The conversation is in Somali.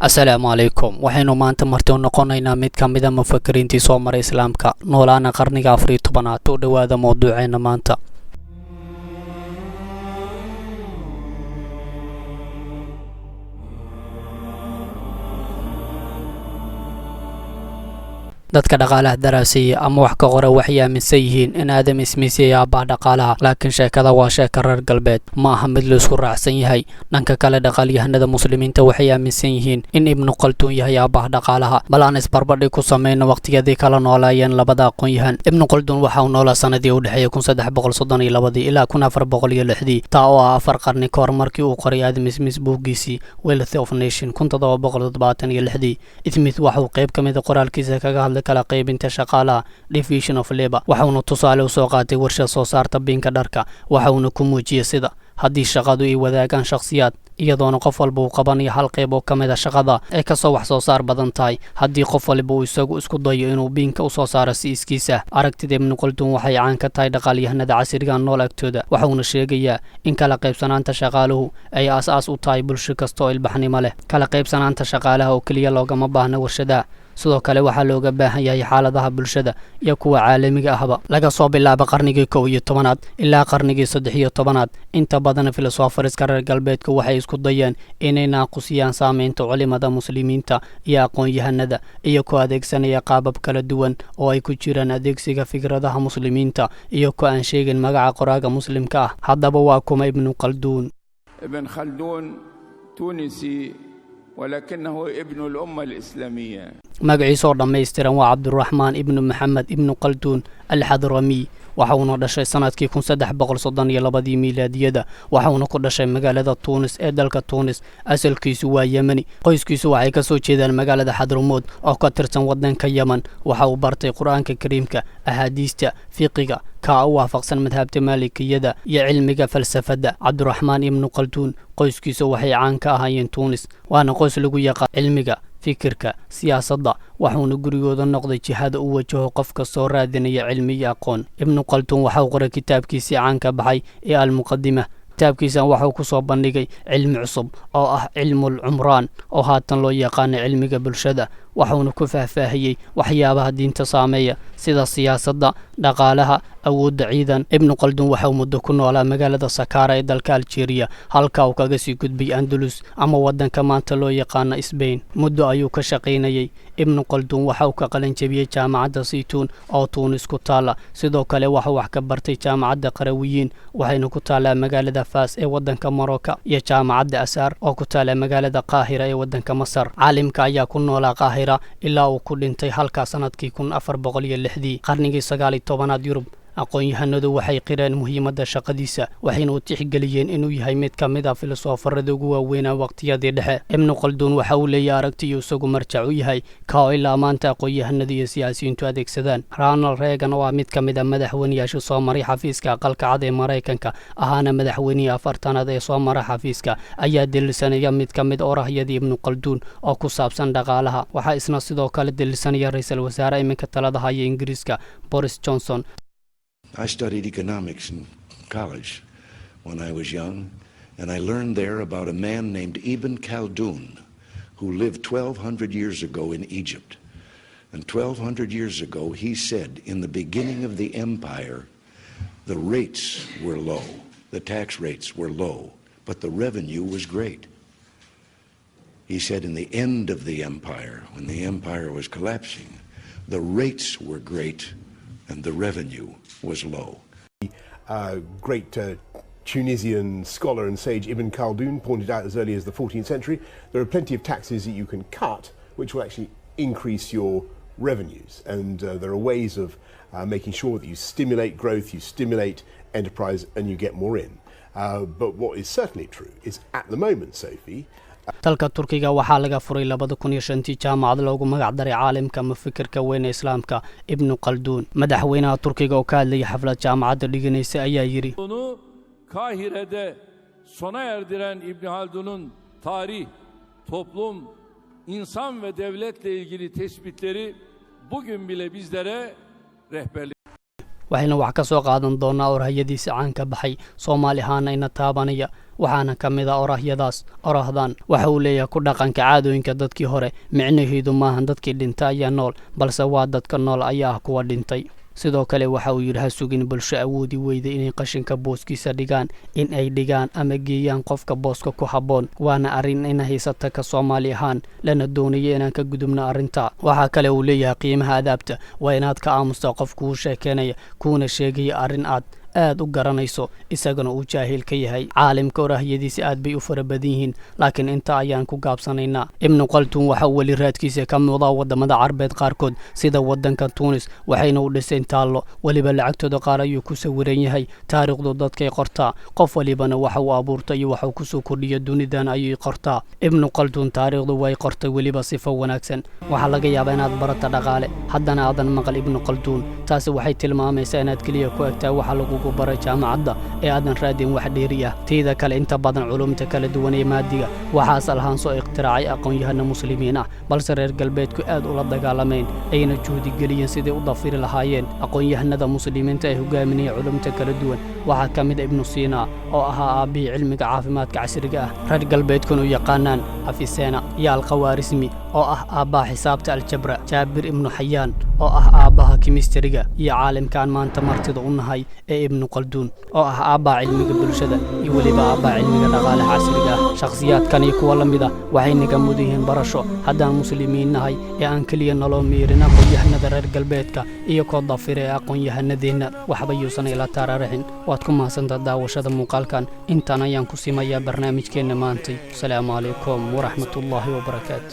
Asalaamu calaykum. Waxaynu maanta marti u noqonaynaa mid ka mida mufakiriintii soo maray Islaamka, noolaana qarniga 14aad. U dhowaada mowduuceena maanta. Dadka dhaqaalaha daraaseeya ama wax ka qora waxay aaminsan yihiin in Aadam Smith yahay aabbaha dhaqaalaha, laakiin sheekada waa sheeka reer galbeed, ma aha mid la isku raacsan yahay. Dhanka kale, dhaqaalyahanada Muslimiinta waxay aaminsan yihiin in Ibnu Qalduun yahay aabbaha dhaqaalaha. Bal aan isbarbardhig ku samayno waqtiyadii kala noolaayeen labada aqoon-yahan. Ibnu Qalduun waxa uu noolaa sanadii u dhexeeyay 1332dii ilaa 1406dii, taa oo ah 4 qarni kahor markii uu qoray Aadam Smith buuggiisii Wealth of Nation 1776dii. Smith waxa uu qayb ka mida qoraalkiisa kaga hadlay kala qaybinta shaqaalaha, division of labor, waxauna tusaale usoo qaatay warshad soo saarta biinka dharka. Waxauna ku muujiyey sida haddii shaqadu ay wadaagaan shakhsiyaad, iyadoona qof walba uu qabanayo hal qayb oo ka mid a shaqada, ay kasoo wax soo saar badan tahay haddii qof waliba uu isagu isku dayo inuu biinka usoo saaro si iskiis ah. Aragtida Ibnu Qalduun waxay caan ka tahay dhaqaalyahanada casriga nool agtooda, waxauna sheegayaa in kala qaybsanaanta shaqaaluhu ay aas-aas u tahay bulsho kasta oo ilbaxnimo leh. Kala qaybsanaanta shaqaalaha oo keliya loogama baahna warshadaha, sidoo kale waxaa looga baahan yahay xaaladaha bulshada iyo kuwa caalamiga ahba. Laga soo bilaabo qarnigii 11aad ilaa qarnigii 13aad, inta badan filosofariska reer galbeedku waxay isku dayeen inay naaqusiyaan saameynta culimada Muslimiinta iyo aqoon-yahanada, iyo ku adeegsanaya qaabab kala duwan oo ay ku jiraan adeegsiga fikradaha Muslimiinta iyo ku aan sheegin magaca qoraaga Muslimka ah. Haddaba waa kuma Ibnu Qalduun? ابن خلدون تونسي، ولكنه ابن الأمة الإسلامية. Magaciisoo dhammaystiran waa Cabduraxmaan Ibnu Maxamed Ibnu Qalduun Alxadramiy. Waxauna dhashay sanadkii 1332dii miilaadiyada, waxauna ku dhashay magaalada Tuunis ee dalka Tuunis. Asalkiisu waa Yemeni, qoyskiisu waxay ka soo jeedaan magaalada Xadramood oo ka tirsan waddanka Yemen. Waxa uu bartay Qur-aanka Kariimka, axaadiista, fiqiga kaa u waafaqsan madhabta Maalikiyada iyo cilmiga falsafadda. Cabduraxmaan Ibnu Qalduun qoyskiisu waxay caan ka ahaayeen Tuunis, waana qoys lagu yaqaan cilmiga, fikirka, siyaasadda. Waxuuna gurigooda noqday jihada u wajaho qof kastoo raadinaya cilmi iyo aqoon. Ibnu Qalduun waxa uu qoray kitaabkiisii caanka baxay ee Almuqadima. Kitaabkiisan waxauu ku soo bandhigay cilmi cusub oo ah cilmul cumraan, oo haatan loo yaqaano cilmiga bulshada. Waxuuna ku faahfaahiyey waxyaabaha diinta saameeya, sida siyaasadda, dhaqaalaha, awoodda ciidan. Ibnu Qalduun waxauu muddo ku noolaa magaalada Sakaara ee dalka Aljeeriya, halka uu kaga sii gudbay Andalus ama waddanka maanta loo yaqaano Sbain. Muddo ayuu ka shaqaynayey. Ibnu Qalduun waxa uu ka qalanjebiyey Jaamacadda Saytuun oo Tuunis ku taalla. Sidoo kale waxuu wax ka bartay Jaamacadda Qarawiyiin, waxayna ku taallaa magaalada Faas ee waddanka Morocco, iyo Jaamacadda Asaar oo ku taalla magaalada Qaahira ee waddanka Masar. Caalimka ayaa ku noolaa Qaahira ilaa uu ku dhintay halkaa sanadkii 1406dii. Qarnigii 19aad Yurub, aqoon-yahanadu waxay qireen muhiimadda shaqadiisa, waxayna u tixgeliyeen inuu yahay mid ka mid a filosoofarada ugu waaweynaa waqtiyadii dhexe. Ibnu Qalduun waxa uu leeyahay aragtiyo isagu marjac u yahay, ka oo ilaa maanta aqoon-yahanadu iyo siyaasiyiintu adeegsadaan. Ronald Reagan, oo ah mid ka mid a madaxweyneyaasha soo maray xafiiska Aqalka Cad ee Maraykanka, ahaana madaxweynihii 40aad ee soo mara xafiiska, ayaa delisanaya mid ka mid orahyadii Ibnu Qalduun oo ku saabsan dhaqaalaha. Waxaa isna sidoo kale delisanaya ra-iisul wasaare iminka talada haya Ingiriiska, Boris Johnson. I studied economics in college when I was young, and I learned there about a man named Ibn Khaldun who lived 1,200 years ago in Egypt. And 1,200 years ago, he said, in the beginning of the empire, the rates were low, the tax rates were low, but the revenue was great. He said, in the end of the empire, when the empire was collapsing, the rates were great and the revenue was low. Great Tunisian scholar and sage Ibn Khaldun pointed out as early as the 14th century, there are plenty of taxes that you can cut which will actually increase your revenues. And there are ways of making sure that you stimulate growth, you stimulate enterprise, and you get more in. But what is certainly true is at the moment, Sophie, Dalka Turkiga waxaa laga furay 2005tii jaamacad loogu magac daray caalimka mufikirka weyn ee Islaamka Ibnu Qalduun. Madaxweynaha Turkiga oo ka hadlayay xaflad jaamacadda dhiganaysa ayaa yidhi: Bunu Kahire'de sona erdiren İbn Haldun'un tarih, toplum, insan ve devletle ilgili tespitleri bugün bile bizlere rehberlik Waxayna wax ka soo qaadan doonaa orahyadiisa caanka baxay, Soomaali ahaana ina taabanaya. Waxaana ka mid ah orahyadaas orahdan waxa uu leeyahay: "Ku dhaqanka caadooyinka dadkii hore micnaheedu maahan dadkii dhintay ayaa nool, balse waa dadka nool ayaa ah kuwa dhintay." Sidoo kale waxa uu yidhi: "Ha sugin bulsho awoodi weyda inay qashinka booskiisa dhigaan in ay dhigaan ama geeyaan qofka booska ku habboon." Waana arrin ina haysata ka Soomaali ahaan, lana doonayo inaan ka gudubno arrinta. Waxaa kale uu leeyahay: "Qiimaha adaabta waa inaad ka aamusta qof kuu sheekeynaya, kuuna sheegaya arrin aad aad u garanayso, isagana uu jaahil ka yahay." Caalimka orahyadiisa aad bay u fara badan yihiin, laakiin inta ayaan ku gaabsanaynaa. Ibnu Kaltuun waxa uu weli raadkiisa ka muuqdaa wadamada Carbeed qaarkood, sida wadanka Tuunis, waxayna u dhiseen taallo, weliba lacagtooda qaar ayuu ku sawiran yahay. Taariikhdu dadkay qortaa, qof walibana waxa uu abuurtay iyo waxuu kusoo kordhiyo dunidan ayay qortaa. Ibnu Kaltuun taariikhdu way qortay, weliba sifo wanaagsan. Waxaa laga yaabaa inaad barata dhaqaale, haddana aadan maqal Ibnu Kaltuun. Taasi waxay tilmaamaysaa inaad keliya ku egtaa waxa lagugu baray jaamacadda ee aadan raadin wax dheeri ah. Teyda kale, inta badan culumta kala duwan ee maadiga waxaa asal ahaan soo ikhtiraacay aqoon-yahano Muslimiin ah, balse reer galbeedku aad ula dagaalameen, ayna juhdi geliyeen sidai u dafiri lahaayeen. Aqoon-yahanada Muslimiinta ee hogaaminaya culumta kala duwan waxaa ka mid a Ibnu Siina, oo ahaa aabbihii cilmiga caafimaadka casriga ah, reer galbeedkuna u yaqaanaan Afisena, iyo Alkhawaarismi, oo ah aabbaha xisaabta aljabra, Jaabir Ibnu Xayaan, oo ah aabbaha kimistariga, iyo caalimkaan maanta martida u nahay ee Ibnu Qalduun, oo ah aabbaha cilmiga bulshada iyo weliba aabbaha cilmiga dhaqaalaha casriga ah. Shakhsiyaadkan iyo kuwa la mid ah waxay naga mudan yihiin barasho haddaan Muslimiin nahay, ee aan keliya naloo miirin aqoon-yahanada reer galbeedka iyo koo dafira ee aqoon-yahanadeenna. Waxba yuusan ila taararixin. Waad ku mahadsantaa daawashada muuqaalkan. Intaan ayaan ku simayaa barnaamijkeenna maantay. Asalaamu calaykum waraxmatullaahi wabarakaatu.